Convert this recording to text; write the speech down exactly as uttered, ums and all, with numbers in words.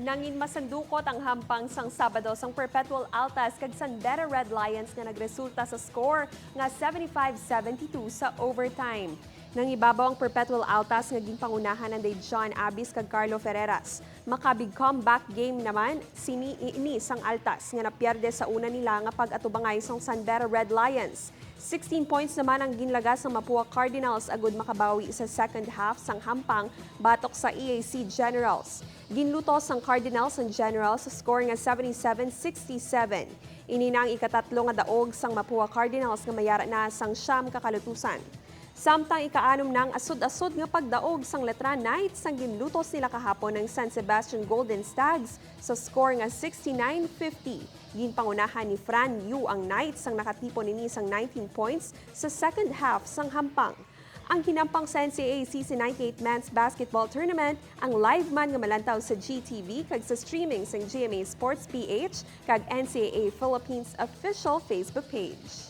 Nangin masandukot ang hampang sang Sabado sang Perpetual Altas kag Sandera Red Lions nga nagresulta sa score nga seventy-five seventy-two sa overtime. Nangibabaw ang Perpetual Altas nga ginpangunahan anday John Abis kag Carlo Ferreras. Makabig comeback game naman sini ini sang Altas nga napierde sa una nila nga pag-atubangay sang Sandera Red Lions. Sixteen points naman ang ginlagas sang Mapua Cardinals agud makabawi sa second half sang hampang batok sa E A C Generals. Ginlutos sang Cardinals ang Generals sa score nga seventy-seven sixty-seven. Ini na ang ikatatlo nga daog sang Mapua Cardinals nga mayara na sang siyam ka kalutusan. Samtang ikaanom na ang asod-asod nga pagdaog sang Letran Knights sang ginlutos nila kahapon ang San Sebastian Golden Stags sa score nga sixty-nine fifty. Ginpangunahan ni Fran Yu ang Knights sang nakatipon ini sang nineteen points sa second half sang hampang. Ang hinampang sa N C A A C C ninety-eight Men's Basketball Tournament ang live man nga malantaw sa G T V kag sa streaming sang G M A Sports P H kag N C A A Philippines official Facebook page.